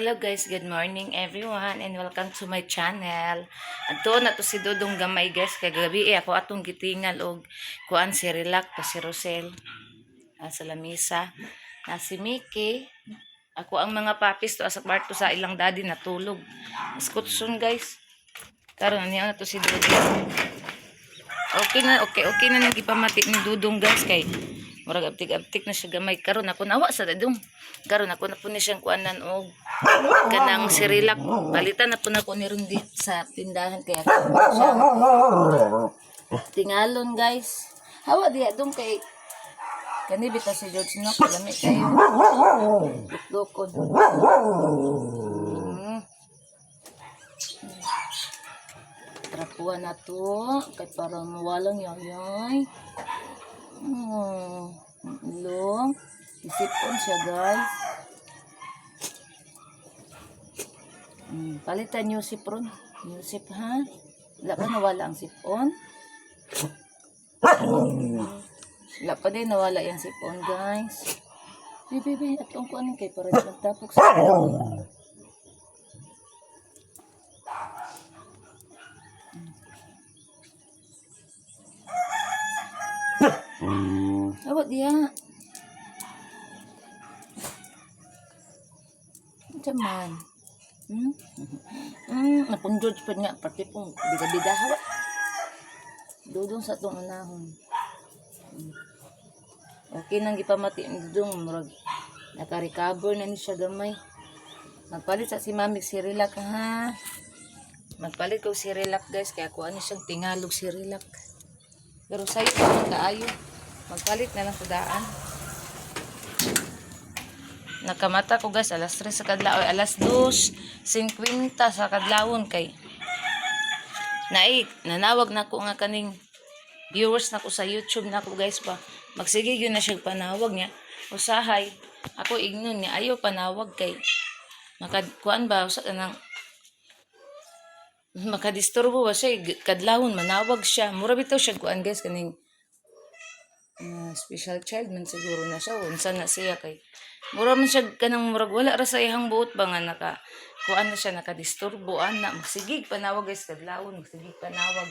Hello guys, good morning everyone and welcome to my channel. Adto na to si Dudong gamay, guys, kagabi eh, ako atong gitingal og kuan si Relax to si Rosel sa lamisa. Na si Mickey. Ako ang mga papis to sa kwarto sa ilang daddy natulog. Skutson, guys. Karon niya na to si Dudong. Okay na, okay na nang ipamati ni Dudong, guys, kay murag abtik-abtik na siya gamay. Karon ako nawa sa Dudong. Karon ako na po ni siyang kuanan og kanang Cerelac. Palitan na po na ko ni Rundi sa tindahan kaya siya tingalon, guys. Hawa diya dong kay kani bita si George, no, kalami kayo. Lukon. Trapuan na to kay para mawalang yayay. Ilong. Isipon siya, guys. Palitan niyo sipron. New sip, ha? Wala pa nawala ang sipon? Wala pa din nawala yung sipon, guys. Bi, bi, bi. Atong ko anong kay para di magtapok sa. Awa diya. Unsa man? Hmm? Napong George pa nga, pati pong bida-bida hawa. Dudong sa atong unahon. Okay nang gipamati ni Dudong, murag naka-recover na ni siya gamay. Magpalit sa si Mami Cerelac, ha. Magpalit ko Cerelac, guys, kaya kuha ni siyang tingalog Cerelac. Pero sayo pa man kaayo. Magpalit na lang daan. Nakamata ko, guys, alas 3 sa kadlaw, ay, alas 2:50 sa kadlawon kay naik nanawag na ko nga kaning viewers na ko sa YouTube na ko, guys, pa magsige yun na siya panawag niya. Usahay ako ignon niya ayaw panawag kay makakuan ba usa kanang makadisturbo ba siya kadlawon manawag siya. Mura bitaw siya kuan, guys, kaning special child man siguro na siya, unsa na siya, kay mura man siya kanang murag wala ra sa iyang buot ba nga naka kuan na siya, nakadisturbo ana. Magsigig panawag, guys, kadlawon magsigig panawag.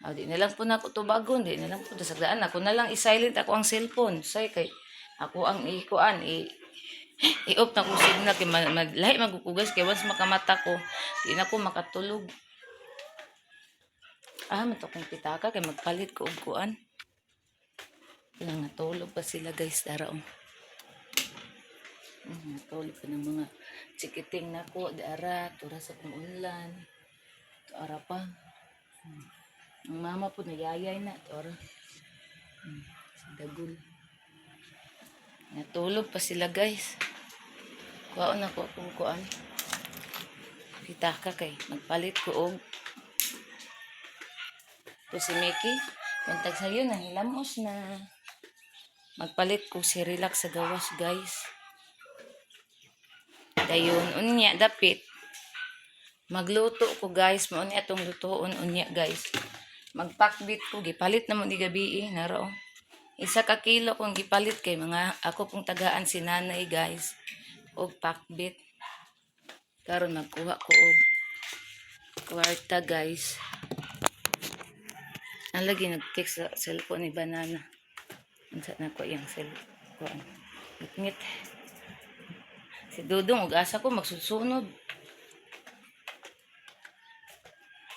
Ah, di na lang po na ako tubagon, di na lang po dasagdaan. Ako na lang i-silent ako ang cellphone. Say kay ako ang i-kuan, i-off na ko signal kay lahi magukugas kay once makamata ko, di na ko makatulog. Ah, man to kong pitaka kay magpalit ko og kuan. Kailangan natulog pa sila, guys, dara oh. Natulog pa ng mga chikiting nako dara, tura sa kong unlan. Tuara pa. Ang mama po nayayay na tuara. Si Dagul. Natulog pa sila, guys. Kuhaon ako akong kuan. Pitaka kay magpalit ko og to si Mickey. Kontag sa'yo, nahilamos na. Magpalit ko si Relax sa gawas, guys. Dayon, unya, dapit. Magluto ko, guys. Mao ni atong lutoon unya, guys. Magpakbit ko. Gipalit na mo ni gabi eh. Naro. 1 ka kilo kong gipalit kay mga ako pong tagaan si nanay, guys. Og pakbit. Karon magkuha ko og kwarta, guys. Ang lagi nag-text sa cellphone ni Banana. Unsa na ko iyang cellphone. Ngit. Si Dudong ug asa ko magsusunod.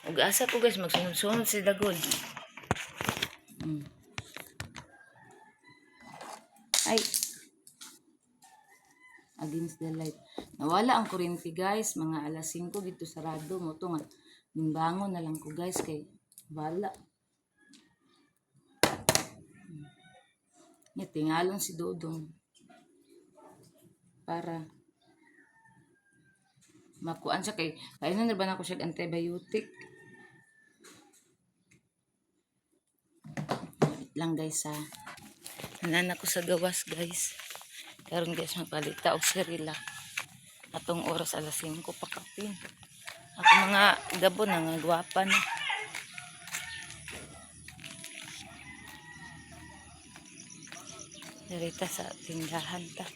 Ug asa ko, guys, magsunod-sunod si Dagol. Ay. Against the light. Nawala ang kuryente, guys, mga alas 5 dito sarado mo to nga. Nimbangon na lang ko, guys, kay wala. Nya tingalon si Dudong para makuan siya kay kainan na ba na ako siya antibiotic. Wait lang, guys, ha. Nanan ako sa gawas, guys. Karon, guys, magpalita og Cerelac. Atong oras alas 5 pa kapin. Ako mga gabo na nga gwapa na. Dirita sa tindahan ta.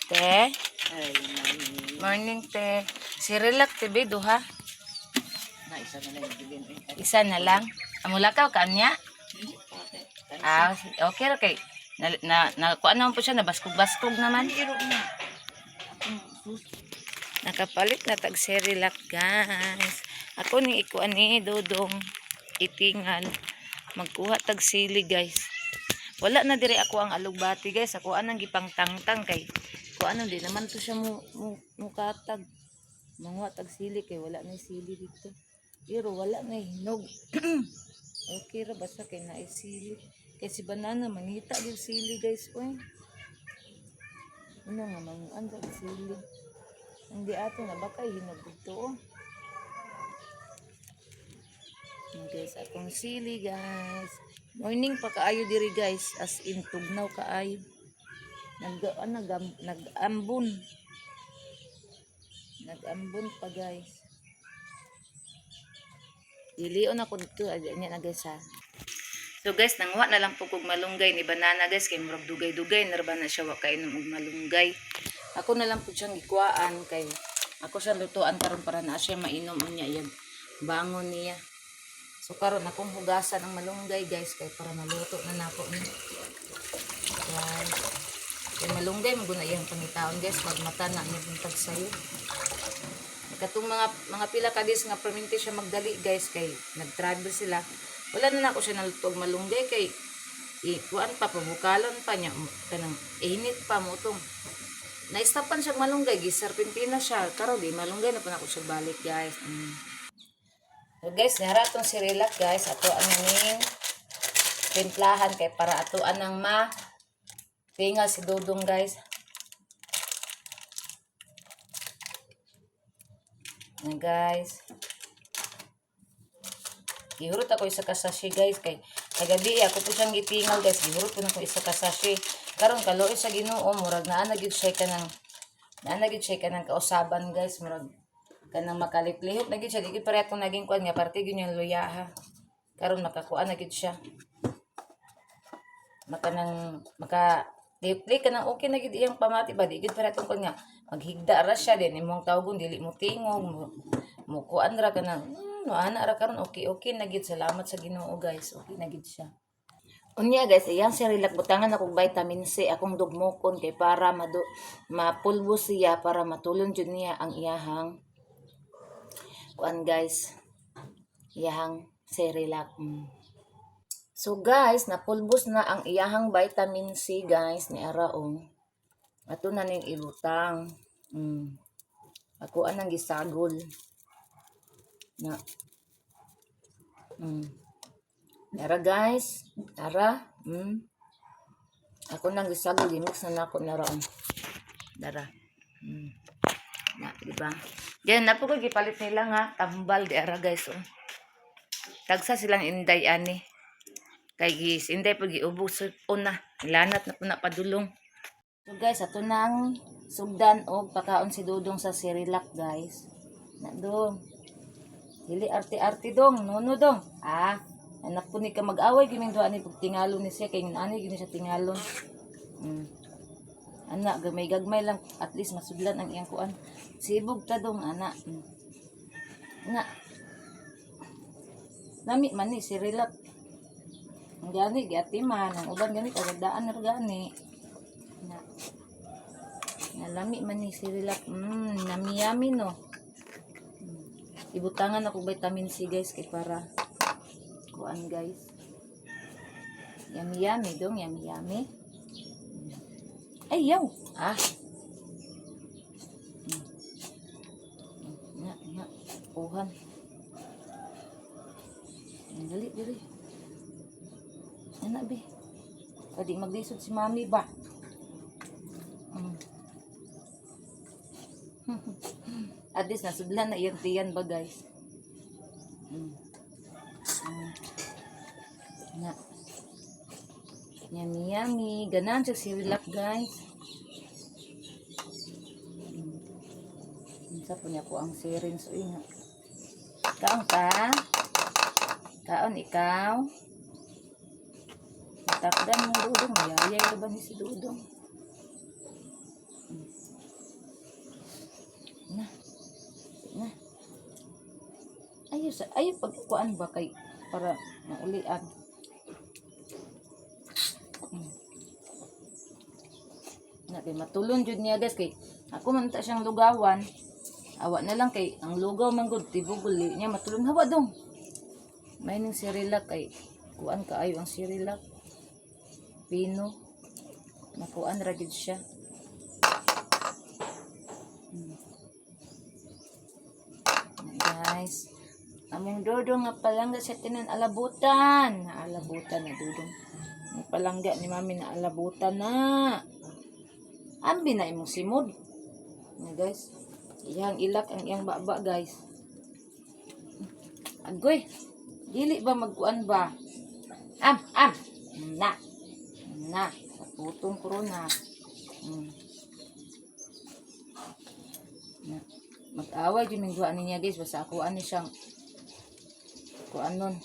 Te? Ay, morning. Morning, te. Si Relax, te, be, duha. Na, isa na lang yung bilin. Eh, Isa na lang. Amulakaw ka niya? Ah, okay. Na, na, na, kuan naman po siya, nabaskog-baskog naman. Iro na. Akong sus. Nakapalit na tag Cerelac, guys. Ako ni ikuan ni Dodong itingal. Magkuha tag sili, guys. Wala na dire ako ang alugbati, guys. Ako anang gipangtangtang kay kuan di naman to siya mo mukatag. Manguha tag sili kay wala na sili dito. Pero wala na hinog. Okay ra basta kay naay sili. Kay si banana mangita gyud sili, guys, oy. Ano nga manguan sa sili. Hindi ato na baka hinog dito, oh. Yan, guys, akong sili, guys. Morning pa kaayo diri, guys, as in tugnaw kaayo. Nag ano, nag-ambon. Nag-ambon pa, guys. Dilion ako dito ay niya na, guys, ha. So guys, nanguha na lang po kog malunggay ni banana, guys, kay murag dugay-dugay na ra ba na siya wa kainom og malunggay. Ako na lang po siyang gikuhaan kay ako siya lutuan karon para na siya mainom unya iyang bangon niya. So karon akong hugasan ang malunggay, guys, kay para maluto na nako ni. Guys, kay malunggay mo guna iyang pangitaon, guys, pag mata na niya buntag sayo. Katong mga pila ka days nga perminti siya magdali, guys, kay nag-travel sila. Wala na nako siya naluto og malunggay kay ikuan pa, pabukalon pa niya, kanang init pa mo tong naistapan siya malunggay, gisarpintina siya karon di malunggay na pa nako siya balik, guys. So guys, nara atong si Relax, guys, ato ang ning timplahan kay para ato anang ma tingal si Dodong, guys. Yan, guys. Gihurot ako isa ka sachet, guys, kay kagabi ako po siyang gitingal, guys. Gihurot po nako isa ka sachet. Karon kaluoy sa Ginoo, murag naa na gyud siya kanang kausaban, guys, murag kanang makaliplihok na gyud siya. Di gyud pareha atong naging kuan nga parte gyud yung luya ha. Karon makakuan na gyud siya. Maka nang maka lihok kanang okay na gyud iyang pamati ba, di gyud pareha atong kuan nga maghigda ra siya din imong tawgon dili mo tingog mo mo kuan ra kanang no ana ra karon okay okay na gyud, salamat sa Ginoo, guys, okay na gyud siya. Unya guys, iyang si Relax butangan akong vitamin C akong dugmokon kay para madu mapulbo siya para matulon jud niya ang iyahang kuan, guys, iyahang Cerelac. So guys, napulbos na ang iyahang vitamin C, guys, ni Araong. Ato na ning ibutang. Ako anang gisagol. Na. Tara, guys. Tara. Ako nang gisagol, gimix na nako na raon. Dara. Na, di ba? Yan, napo ko gipalit nila nga tambal di ara, guys, oh. Tagsa silang inday ani. Kay gis inday pag giubos una, lanat na po na padulong. So guys, ato nang sugdan og pakaon si Dudong sa Cerelac, guys. Na dong. Dili arte-arte dong, nuno dong. Ah, anak po ni ka mag-away giming duha ni pagtingalon ni siya kay ani gini siya tingalon. Ana, gamay gagmay lang at least masudlan ang iyang kuan. Sibog ta dong, ana. Na. Nami man ni si Relax. Ang gani giatiman, ang uban gani kagandaan ra gani. Na. Nalami man ni si Relax. Nami yummy no. Ibutangan ako vitamin C, guys, kay para kuan, guys. Yummy yummy dong, yummy yummy. Ay, yaw. Ah. Nga, nga. Uhan. Ang dali, dali. Ana, be. Pwede maglisod si mami ba? At least nasudlan na iyang tiyan ba, guys? Nga. Yummy, yummy. Ganan siya si Relax, guys. Unsa po niya ko ang syringe uy nga. Kaon ka? Kaon ikaw? Matakdan mo, Dudong. Mayayay ka ba ni si Dudong? Sa ay pagkuan ba kay para maulian. Na kay matulon jud niya, guys, kay ako man ta siyang lugawan. Awa na lang kay ang lugaw man gud tibok uli niya matulon. Hawa dong. May ning Cerelac kay kuan kaayo ang Cerelac. Pino. Nakuan ra jud siya. Na, guys. Among dodong nga palangga sa tinan alabutan. Naalabutan na dodong. Ang palangga ni mami na alabutan na. Ambi na imong simod. Na, guys. Iyang ilak ang iyang baba, guys. Agoy. Dili ba magkuan ba? Am, am. Na. Na. Sa putong corona. Na. Mag-away jud ming duha niya, guys, basta ako ani siyang kuan nun.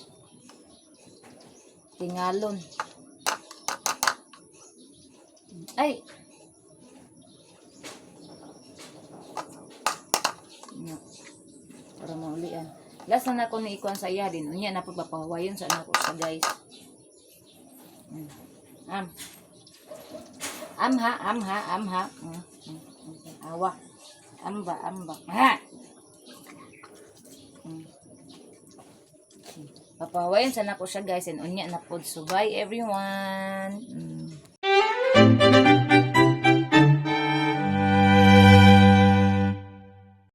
Tingalon. Ay. Na. Para maulian. Last na nako ni ikuan sa iya din. Unya na po papahuwayon sa nako sa, guys. Am. Am ha, am ha, am ha. Awa. Amba, amba. Ha. Papahuwayon sa nako siya, guys, and unya na pod. So bye, everyone.